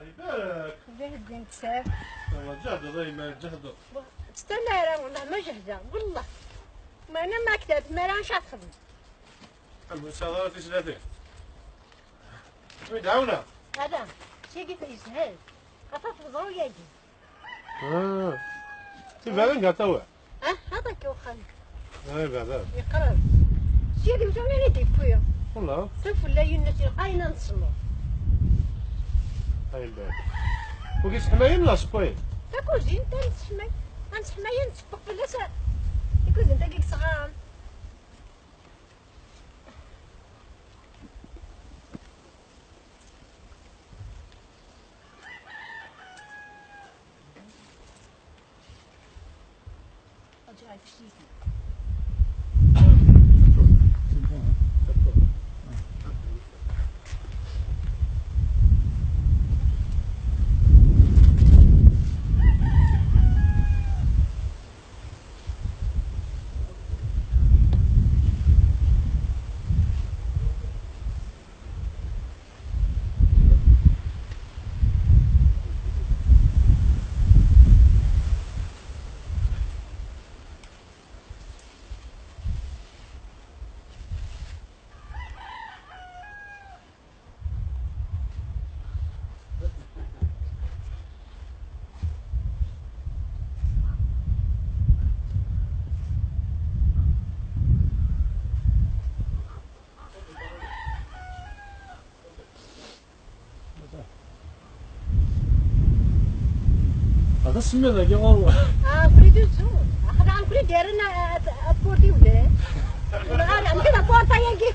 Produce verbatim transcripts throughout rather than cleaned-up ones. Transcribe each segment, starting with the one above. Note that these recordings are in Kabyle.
Ibarek. Ibarek. Ǧehdeḍ, ay ma ǧehdeḍ. Ttala ara, والله ما جهدة، والله. ما أنا ما كتبت، ما رانيش تخدم. الحمد لله، صافي ثلاثين. وين دعونا؟ هذا، شي قلت يسهل. قطعت الزرو يجي. آه. تبان قطعوه. اه، هذاك واخا. اي بعدا. يقرب. سيدي، متى وين يدي بويا؟ والله. سوف لا ينس القاينة نصمو. اي بعد. وقيس حماية من لاسبوي. تاكوزين، تنسحمي. تنسحمي، نسبق في اللسان. تاكوزين، تاكيك صغار. هذا السميد هاكي غور. اه، بريدو زو. اخذ عن كل ديرنا ابورتي ودري. انا غادي عندي لا بورتا ياكي.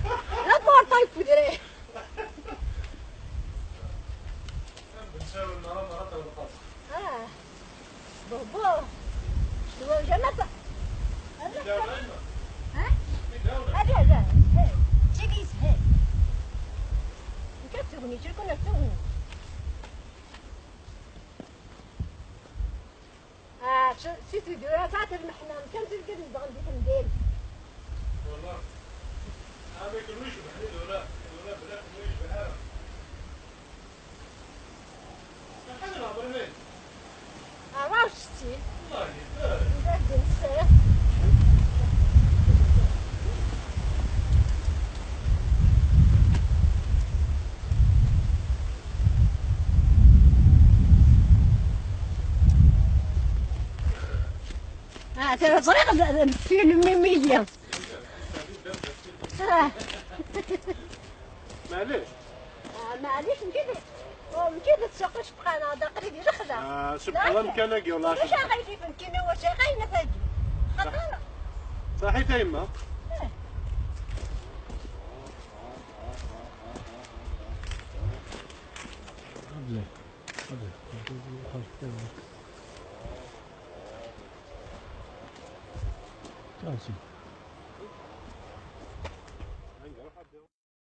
لا بورتا يفدري. اه. بوبو. شنو جمعت؟ ها؟ هذا، هذا. هي. تيجي، هي. انت تسوقني، شو كنا تسوقني؟ آه، شو، شو تدور؟ ساعة المحنة، كم تلقى الزغل ديك المدينة؟ والله. هذا كله يشبه لي، ولا، ولا بلا كله يشبه. آه، ترى طريقة الفيلم ميمية. آه. معليش. آه، معليش، مكي د-، أو مكي د تسوق سبحان الله، دا قريب يدخل. آه، سبحان الله، لا، مكان أجي والله. واش غايدي فهمتيني، واش غاينا تاجي؟ خطر. صحيت يا يما. إيه. تعال شوف.